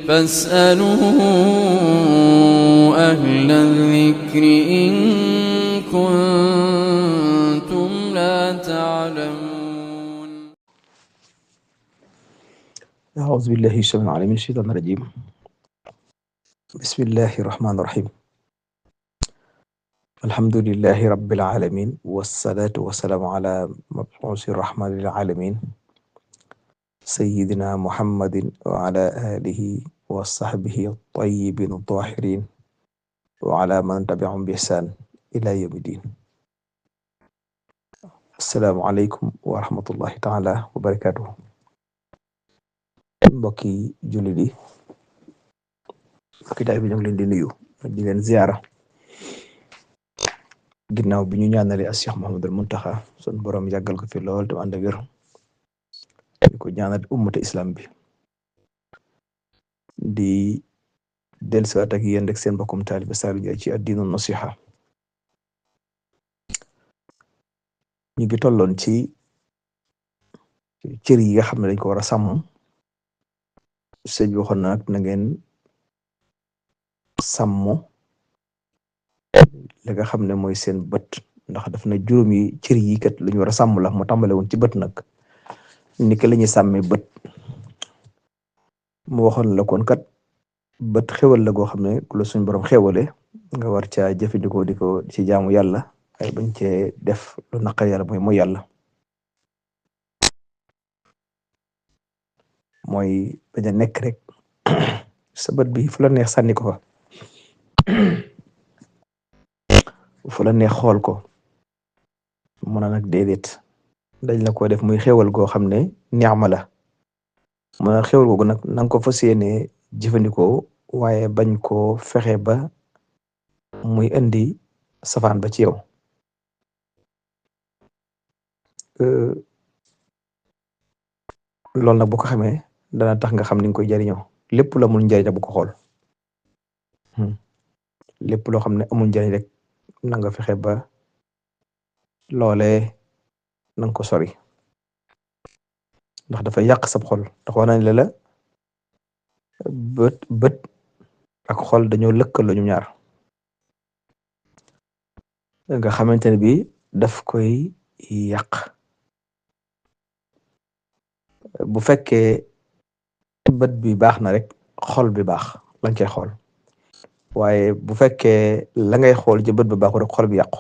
فاسألوا أهل الذكر إن كنتم لا تعلمون. أعوذ بالله السميع العليم من الشيطان الرجيم. بسم الله الرحمن الرحيم. الحمد لله رب العالمين والصلاة والسلام على مبعوث الرحمة للعالمين سيدنا محمد وعلى آله وصحبه الطيبين الطاهرين وعلى من تبعهم بإحسان إلى يوم الدين. السلام عليكم ورحمة الله تعالى وبركاته. mbokki jullit yi mbokki taalibe bi ñu ngi leen di nuyu di leen ziyaara ginnaaw bi ñu ñaanale as Cheikh Mouhamadul Muntaxa sun borom yàggal ko fi lool te ànd ak wér di ko ñaanal ummata islam bi di dellusiwaat ak yéen rek seen mbokkum taalibe Saliou Ndiaye ci ad-diinu nasiha. ñu ngi tolloon ci cër yi nga xam ne dañ ko war a sàmm. sëñ bi waxoon na nag na ngeen sàmm li nga xam ne mooy seen bët ndax daf na juróomi cër yi kat lu ñu war a sàmm la mu tàmbale woon ci bët nag ni ki la ñuy sàmmee bët mu waxoon la kon kat bët xewal la goo xam ne ku la suñ borom xewale nga war caa jëfandikoo di ko ci jaamu yàlla ay bañ cee def lu naqar yàlla mooy yàlla mooy bañ a nekk rek sa bët bi fu la neex sànni ko fa fu la neex xool ko mu ne nag déedéet dañ la ko def muy xewal goo xam ne ni'ma la mu ne xewal googu nag na nga ko fas yéenee jëfandikoo waaye bañ koo fexe ba muy indi safaan ba ci yow. loolu nag bu ko xamee dana tax nga xam ni nga koy jariñoo lépp la amul njariñ bu ko xool lépp loo xam ne amul njariñ rek na nga fexe ba loolee na nga ko sori ndax dafa yàq sab xol ndax wax nañ la bët ak xol dañoo lëkkaloo ñu ñaar nga xamante ne bi daf koy yàq bu fekkee bët bi baax na rek xol bi baax lañ koy xool waaye bu fekkee la ngay xool ci bët bi baaxu rek xol bi yàqu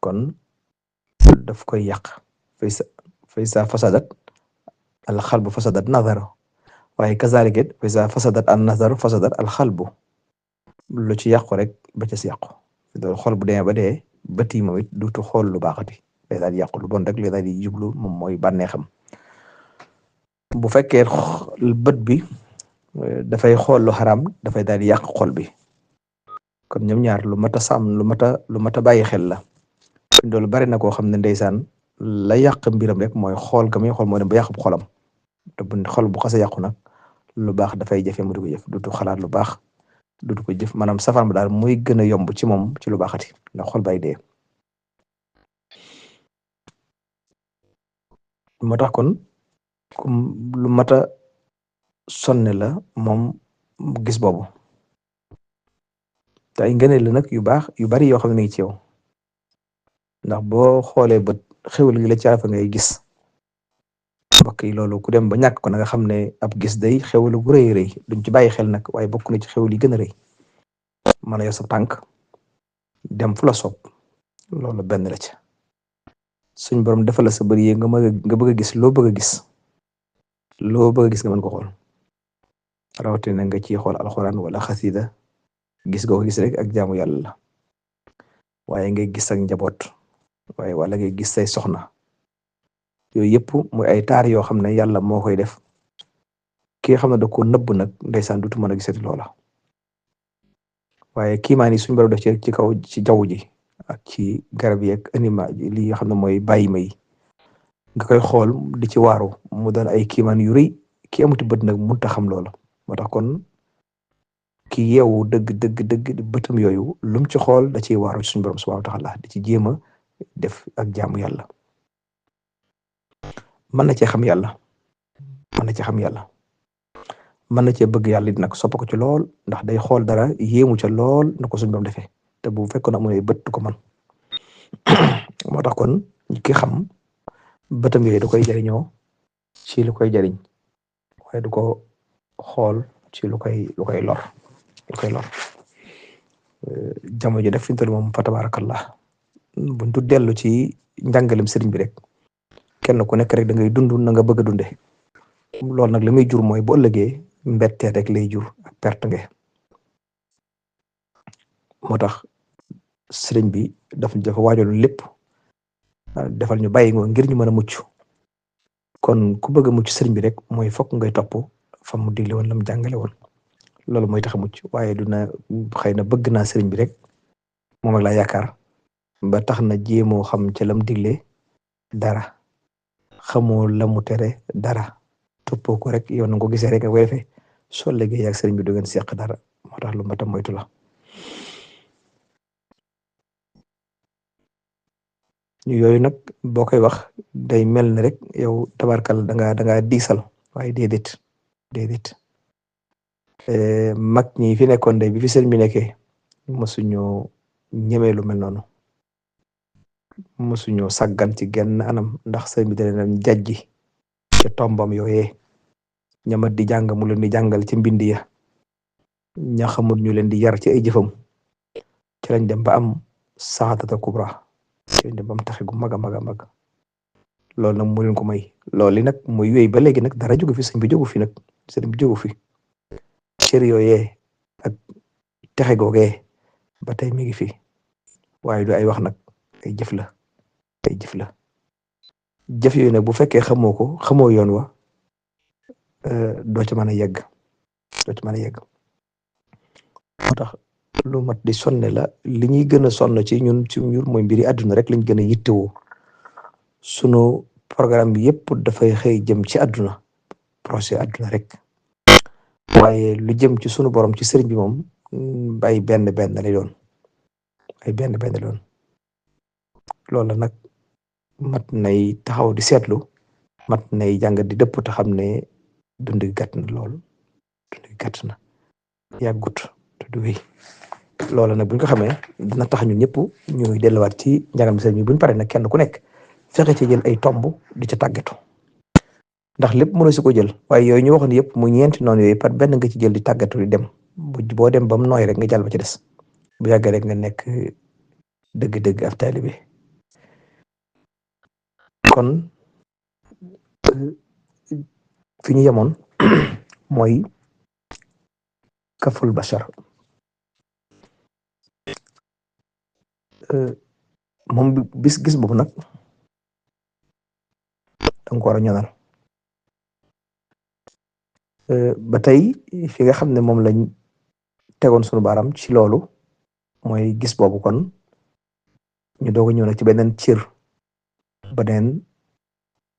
kon daf koy yàq faysa fasadat al xalbu fasadat nazaru waaye kazaalika faysa fasadat an nazaru fasadat al xalbu lu ci yàqu rek ba ca si yàqu xol bu demee ba dee bët yi moom it duutu xool lu baaxati day daal di yàqu lu bon rek lay daal di jublu moom mooy bànneexam bu fekkee bët bi dafay xool lu xaraam dafay daal di yàq xol bi kon ñoom ñaar lu mat a sàmm lu mat a bàyyi xel la loolu bari na koo xam ne ndeysaan la yàq mbiram rek mooy xool ga muy xool moo dem ba yàq xolam te bu xol bu xasee yàqu nag lu baax dafay jafe mu di ko jëf dutu xalaat lu baax dutu ko jëf maanaam safaan ba daal muy gën a yomb ci moom ci lu baaxati ndax xol bay dee. moo tax kon lu mat a sonne la moom gis boobu te ay ngëneel la nag yu baax yu bari yoo xam ne ngi ci yow ndax boo xoolee bët xewal gi la ci fa ngay gis mbokk yi loolu ku dem ba ñàkk ko na nga xam ne ab gis day xewal gu rëy rëy duñ ci bàyyi xel nag waaye bokk na ci xewal yi gën a rëy mën a yor sa tànk dem fu la soob loolu benn la ci suñ borom defal la sa bëri yi nga bëgg a gis loo bëgg a gis nga mën ko xool rawatina nga ciy xool alxuraan wala xasida gis goo ko gis rek ak jaamu yàlla la waaye ngay gis ak njaboot waaye wala ngay gis say soxna yooyu yëpp muy ay taar yoo xam ne yàlla moo koy def ki nga xam ne da ko nëbb nag ndeysaan dutu mën a gisati loola waaye kiimaan yi suñ borom def ci kaw ci jaww ji ak ci garab yi ak animal li nga xam ne mooy bàyyi may nga koy xool di ci waaru mu doon ay kiimaan yu rëy ki amuti bët nag mënut a xam loola moo tax kon ki yeewu dëgg bëtam yooyu lum ci xool da ciy waaru suñu borom subhanahu wa ta'ala di ci jéem a def ak jaamu yàlla mën na cee xam yàlla mën na cee bëgg yàlla it nag sopp ko ci lool ndax day xool dara yéemu ca lool na ko suñ bam defee te bu fekkoon amu ne bët du ko man moo tax kon ki xam bëtam yooyu da koy jariñoo ci lu koy jariñ waaye du ko xool ci lu koy lor jamono ji def fi ñu toll moom fa tabarakallah buñ du dellu ci njàngalem sëriñ bi rek kenn ku nekk rek da ngay dund na nga bëgg a dunde loolu nag li muy jur mooy bu ëllëgee mbettee rek lay jur ak perte nga moo tax sëriñ bi dafa waajaloon lépp defal ñu bàyyi ngo ngir ñu mën a mucc kon ku bëgg a mucc sëriñ bi rek mooy fokk ngay topp fa mu digle woon la mu jàngale woon loolu mooy tax a mucc waaye du na xëy na bëgg naa sëriñ bi rek moom ak laa yaakaar ba tax na jéemoo xam ca lam digle dara xamoo la mu tere dara toppoo ko rek yow na nga ko gisee rek nga koy defee soo liggéey ak sëriñ bi du ngeen seq dara moo tax lu mat a moytu la yooyu nag boo koy wax day mel ni rek yow tabarkal da nga diisal waaye déedéet mag ñi fi nekkoon day bi fi sëriñ bi nekkee mosuñoo ñemee lu mel noonu mosuñoo sàggan ci genn anam ndax sëriñ bi da leen jajji ca tombam yooyee ñamat di jàng mu leen di jàngal ci mbind ya ña xamul ñu leen di yar ci ay jëfam ci lañ dem ba am saadata kubra ci lañ dem ba am taxe gu mag a mag a mag loolu nag mu leen ko may loolu li nag muy wéy ba léegi nag dara jógu fi sëriñ bi jógu fi nag sëriñ bi jógu fi cër yooyee ak texe googee ba tey mi ngi fi waaye du ay wax nag ay jëf la jëf yooyu nag bu fekkee xamoo yoon wa doo ci mën a yegg moo tax lu mat di sonne la li ñuy gën a sonn ci ñun mooy mbiri àdduna rek lañ gën a yittewoo sunu programme bi yëpp dafay xëy jëm ci àdduna projet àdduna rek waaye lu jëm ci sunu borom ci sëriñ bi moom ay benn lay doon loolu nag mat nay taxaw di seetlu mat nay jàng di dëpp te xam ne dund gi gàtt na lool yàggut te du wéy loolu nag buñ ko xamee dina tax ñun ñëpp ñuy delluwaat ci njàngam sëriñ bi buñ pare nag kenn ku nekk fexe ci jël ay tomb di ca tàggatu ndax lépp mënoo si ko jël waaye yooyu ñu waxoon yëpp mu ñeenti noonu yooyu par benn nga ci jël di tàggatu di dem boo dem ba mu nooy rek nga jàll ba ci des bu yàggee rek nga nekk dëgg-dëgg ab taalibe kon fi ñu yemoon mooy kaful bashar moom gis boobu nag danga ko war a ñonal ba tey fi nga xam ne moom lañ tegoon sunu baaram ci loolu mooy gis boobu kon ñu doog a ñëw nag ci beneen cër beneen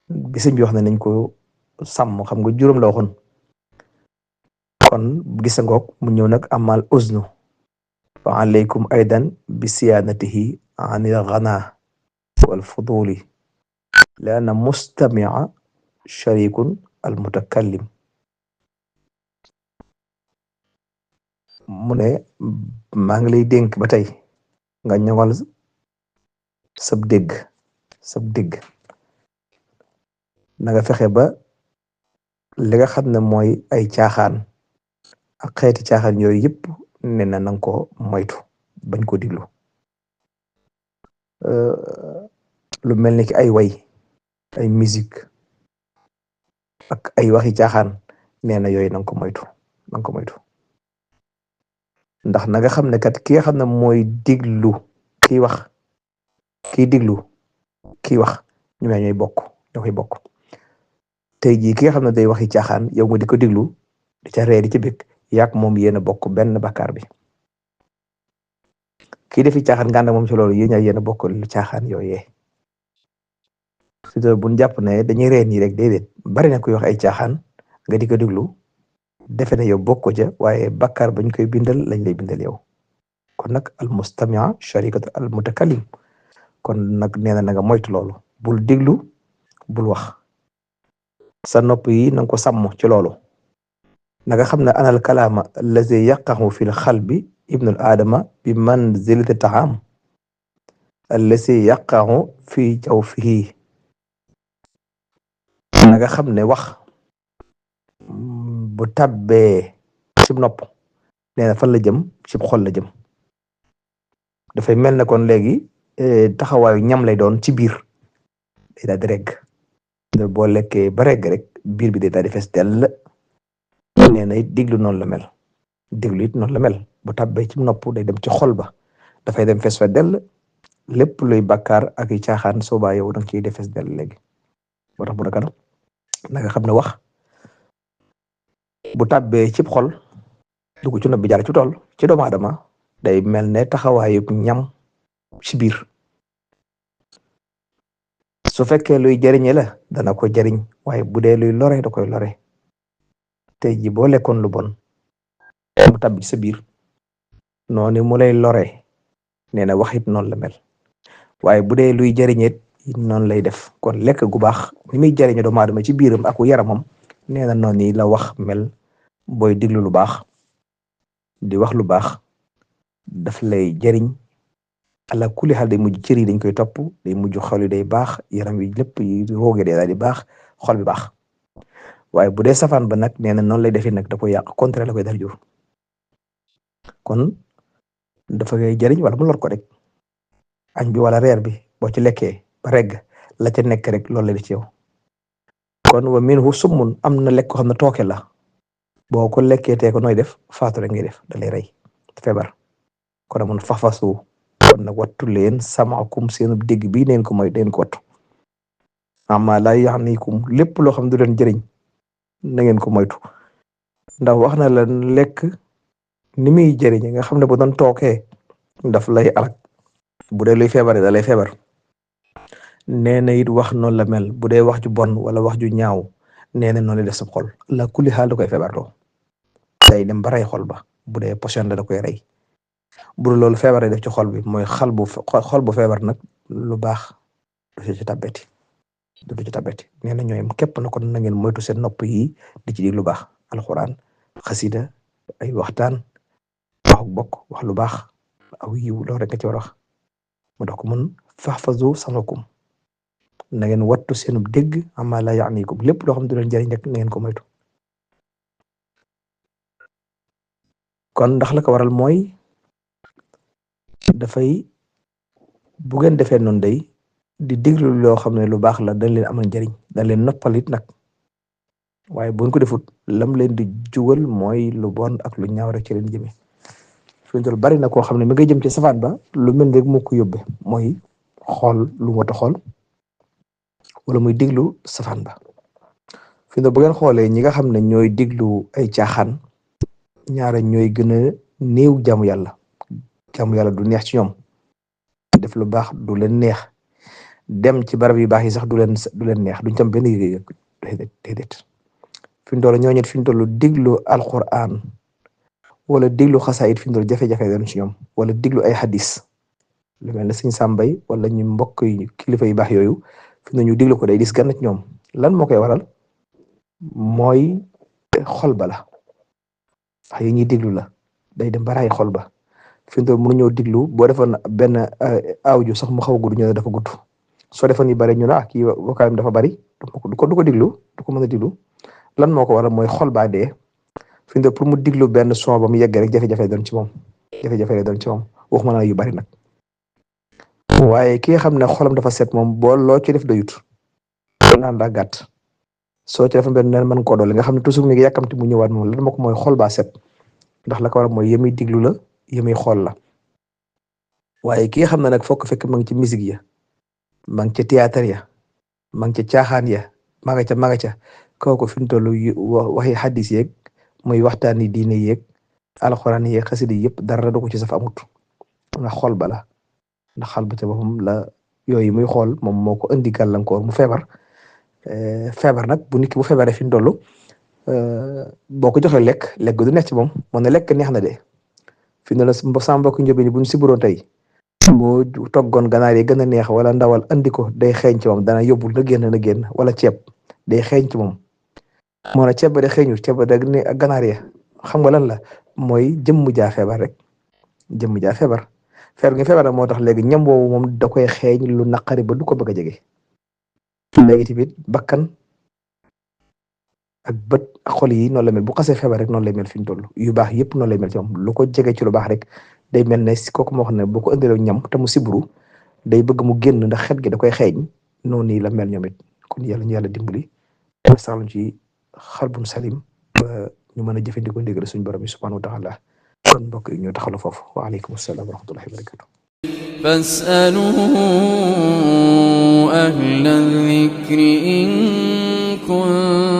bisim bi wax ne nañ ko sàmm xam nga juróom la waxoon kon gisa ngoog mu ñëw nag amal uznu fa alaykum aydan bi siyaanatihi an il ghana wal fuduli li anna mustamia sharikun al mutakallim mu ne maa ngi lay dénk ba tey nga ñoŋal sab dégg na nga fexe ba li nga xam ne mooy ay caaxaan ak xeeti caaxaan yooyu yëpp ne na nanga ko moytu bañ ko diglu lu mel ni ki ay way ay musique ak ay waxi caaxaan nee na yooyu nanga ko moytu ndax na nga xam ne kat ki nga xam ne mooy diglu kiy wax ñu me ñooy bokk tey jii ki nga xam ne day waxi caaxaan yow nga di ko diglu di ca ree di ca bëgg yaak moom yéen a bokk benn bakkaar bi kii defi caaxaan nga ànd moom ci loolu yéen a bokk lu caaxaan yooyee surtout buñ jàpp ne dañuy ree nii rek déedéet bari na kuy wax ay caaxaan nga di ko diglu defe ne yow bokk ca waaye bakkaar bañ koy bindal lañ lay bindal yow kon nag al mustamia sharikatu al mutakallim kon nag nee na nga moytu loolu bul diglu bul wax sa nopp yi na nga ko sàmm ci loolu na nga xam ne anal kalaama allazi yaqahu fi lxalbi ibnul aadama bi manzilati taam allazi yaqahu fi jawfihi na nga xam ne wax bu tabbee cib nopp nee na fan la jëm cib xol la jëm dafay mel ne kon léegi taxawaayu ñam lay doon ci biir day daal di regg boo lekkee ba regg rek biir bi day daal di fees dell nee na it diglu noonu la mel diglu it noonu la mel bu tabbee ci nopp day dem ci xol ba dafay dem fees fa dell lépp luy bàkkaar ak i caaxaan soobaa yow danga ciy def fees dell léegi moo tax mu ne kanam na nga xam ne wax bu tabbee cib xol dugg ci nopp bi jaar ci tool ci doomu aadama day mel ne taxawaayu ñam ci biir su fekkee luy jariñe la dana ko jariñ waaye bu dee luy lore da koy lore tey ji boo lekkoon lu bon mu tabbi ci sa biir noonu mu lay lore nee na wax it noonu la mel waaye bu dee luy jariñeet noonu lay def kon lekk gu baax ni muy jariñe doomu aadama ci biiram ak yaramam nee na noonu la wax mel booy diglu lu baax di wax lu baax daf lay jariñ ala kulli xaal day mujj cër yi dañ koy topp day mujj xol yi day baax yaram wi lépp yi rooge day daal di baax xol bi baax waaye bu dee safaan ba nag nee na noonu lay defee nag da koy yàq contraire la koy dal jur kon dafa ngay jariñ wala mu lor ko rek añ bi wala reer bi boo ci lekkee ba regg la ca nekk rek loolu la di ci yow kon wa minhu summun am na lekk ko xam ne tooke la boo ko lekkee tee ko nooy def faatu rek ngay def da lay rey feebar kon amoon faxfasu kon nag wattu leen samaakum seenu dégg bi neen ko mooy neen ko wattu amma laa yaxnikum lépp loo xam du leen jëriñ na ngeen ko moytu ndax wax na la lekk ni muy jëriñ nga xam ne bu doon tookee daf lay alak bu dee luy feebar da lay feebar nee na it wax noonu la mel bu dee wax ju bon wala wax ju ñaaw nee na noonu lay def sa xol la kulli xaal da koy feebar loo day dem ba rey xol ba bu dee poison da koy rey bu loolu feebar def ci xol bi mooy xol bu feebar nag lu baax du ci tabbeti du ci tabbeti nee na ñooy képp na kon na ngeen moytu seen nopp yi di ci dig lu baax alxuraan xasida ay waxtaan wax bokk wax lu baax aw yiw loolu rek nga ci war a wax mu dox ko mun faxfazu samakum na ngeen wattu seenu dégg amma la yaanikum lépp loo xam du leen jariñ rek na ngeen ko moytu kon ndax la ko waral mooy dafay bu ngeen defee noonu day di déglu loo xam ne lu baax la dañ leen amal njariñ dañ leen noppal it nag waaye buñ ko defut lam leen di jugal mooy lu bon ak lu ñaaw rek ci leen jëme fi mu toll bari na koo xam ne mi ngay jëm ci safaan ba lu mel rek moo ko yóbbe mooy xool lu mot a xool wala muy déglu safaan ba fi mu toll bu ngeen xoolee ñi nga xam ne ñooy déglu ay caaxaan ñaara ñooy gën a néew jaamu yàlla du neex ci ñoom def lu baax du leen neex dem ci barab yu baax yi sax du leen neex duñ tam benn yëg-yëg déedéet fi mu toll ñooñu fi mu toll déglu alquran wala déglu xasaayit fi mu toll jafe-jafe doon ci ñoom wala déglu ay hadis lu mel ne Sëñ Sàmbay wala ñu mbokk yi kilifa yu baax yooyu fi mu ñu déglu ko day dis gan ci ñoom lan moo koy waral mooy xol ba la wax yi ñuy déglu la day dem baraay xol ba fi mu toll mënu ñëw déglu boo defoon benn audio sax mu xaw a gudd ñu ne dafa gudd soo defoon yu bari ñu ne kii vocal dafa bari du ko déglu du ko mën a déglu lan moo ko waral mooy xol baa dee fi mu toll pour mu déglu benn son ba mu yegg rek jafe-jafe doon ci moom waxuma naa yu bari nag waaye ki nga xam ne xolam dafa set moom boo loo ci def doyut naan daa gàtt soo ci defoon benn neen mën koo doole nga xam ne toujours mi ngi yàkkamti mu ñëwaat moom lan moo ko mooy xol baa set ndax la ko waral mooy yemi déglu la yemi xool la waaye ki nga xam ne nag fokk fekk ma ngi ci musique ya ma ngi ca théâtre ya ma ngi ca caaxaan ya ma nga ca kooku fi mu toll waxi xaddis yeeg muy waxtaani diine yeeg alxuraan yeeg xasida yëpp dara du ko ci saf amut nga xool bala ndax xal ba ca boppam la yooyu muy xool moom moo ko indi gàllankoor mu feebar nag bu nit ki bu feebaree fi mu toll boo ko joxee lekk du neex ci moom moo ne lekk neex na de fi mu ne sama mbokk njóobe ni buñ siburoon tey boo toggoon ganaar yi gën a neex wala ndawal andi ko day xeeñ ci moom dana yóbbul na génn wala ceeb day xeeñ ci moom moo ne ceeb ba de xeeñu ceeb ba de ne ak ganaar ya xam nga lan la mooy jëmm jaa feebar rek jëmm jaa feebar feebar gi feebar nag moo tax léegi ñam woowu moom da koy xeeñ lu naqari ba du ko bëgg a jege léegi tamit bakkan ak bët ak xol yi noonu la mel bu xasee feebar rek noonu lay mel fi ñu toll yu baax yëpp noonu lay mel ci moom lu ko jege ci lu baax rek day mel ne si kooku moo xam ne bu ko ëndalee ñam te mu sibru day bëgg mu génn ndax xet gi da koy xeeñ noonu la mel ñoom it kon yàlla ñu yàlla dimbali saxlu ci xalbun salim ba ñu mën a jëfandikoo ndigal suñu borom bi subhanahu wa taala kon mbokk yi ñoo taxalu foofu waaleykum salaam wa rahmatullahi wa barakatuh فاسألوا أهل الذكر إن كنتم